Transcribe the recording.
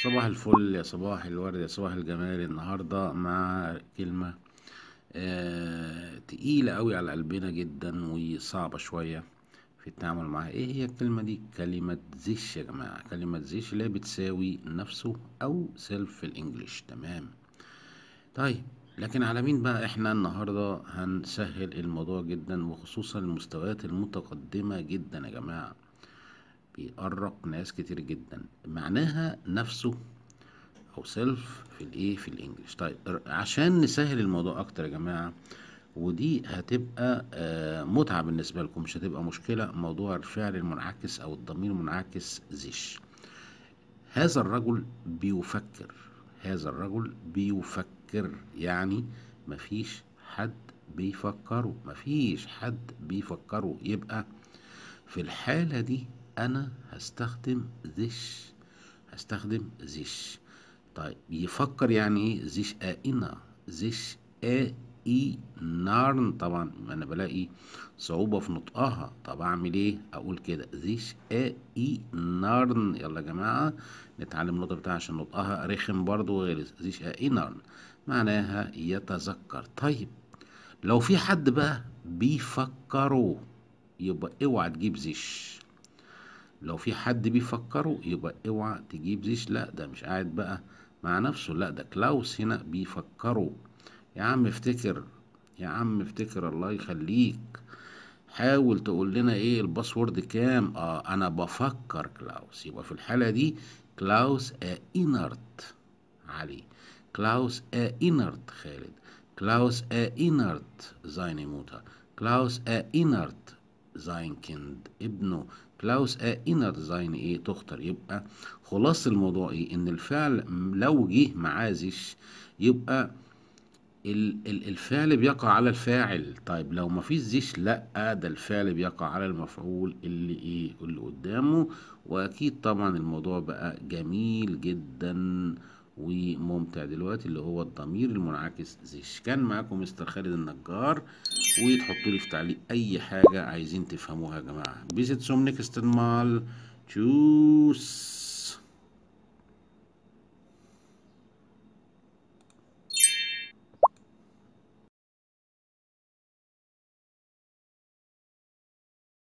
صباح الفل يا صباح الورد يا صباح الجمال. النهاردة مع كلمة تقيلة قوي على قلبنا جدا وصعبة شوية في التعامل معاها. ايه هي الكلمة دي؟ كلمة sich يا جماعة. كلمة sich اللي هي بتساوي نفسه او self في ال English، تمام؟ طيب لكن على مين بقى؟ احنا النهاردة هنسهل الموضوع جدا، وخصوصا المستويات المتقدمة جدا يا جماعة، بيقرق ناس كتير جدا. معناها نفسه او self في الايه؟ في ال English. طيب عشان نسهل الموضوع اكتر يا جماعة، ودي هتبقى متعة بالنسبة لكم، مش هتبقى مشكلة، موضوع الفعل المنعكس او الضمير المنعكس sich. هذا الرجل بيفكر، هذا الرجل بيفكر، يعني مفيش حد بيفكره، مفيش حد بيفكره. يبقى في الحالة دي أنا هستخدم sich، هستخدم sich. طيب يفكر يعني إيه؟ sich erinnern، sich erinnern. طبعا أنا بلاقي صعوبة في نطقها، طب أعمل إيه؟ أقول كده sich erinnern. يلا يا جماعة نتعلم النطق بتاعها عشان نطقها رخم برضو وغلس. sich erinnern معناها يتذكر. طيب لو في حد بقى بيفكره يبقى اوعى تجيب sich. لو في حد بيفكره يبقى اوعى تجيب sich. لا ده مش قاعد بقى مع نفسه، لا ده كلاوس هنا بيفكره. يا عم افتكر، يا عم افتكر، الله يخليك، حاول تقول لنا ايه ال password كام. انا بفكر كلاوس. يبقى في الحالة دي كلاوس erinnert علي، كلاوس erinnert خالد، كلاوس erinnert seine Mutter، كلاوس erinnert sein Kind ابنه، كلاوس erinnert seine ايه Tochter. يبقى خلاص الموضوع ايه؟ ان الفعل لو جه معاه sich يبقى الفعل بيقع على الفاعل. طيب لو ما فيش sich، لا ده الفعل بيقع على المفعول اللي ايه؟ اللي قدامه. واكيد طبعا الموضوع بقى جميل جدا وممتع دلوقتي، اللي هو الضمير المنعكس sich. كان معاكم مستر خالد النجار، وتحطوا لي في تعليق اي حاجة عايزين تفهموها يا جماعة. Bis zum nächsten Mal. Tschüss.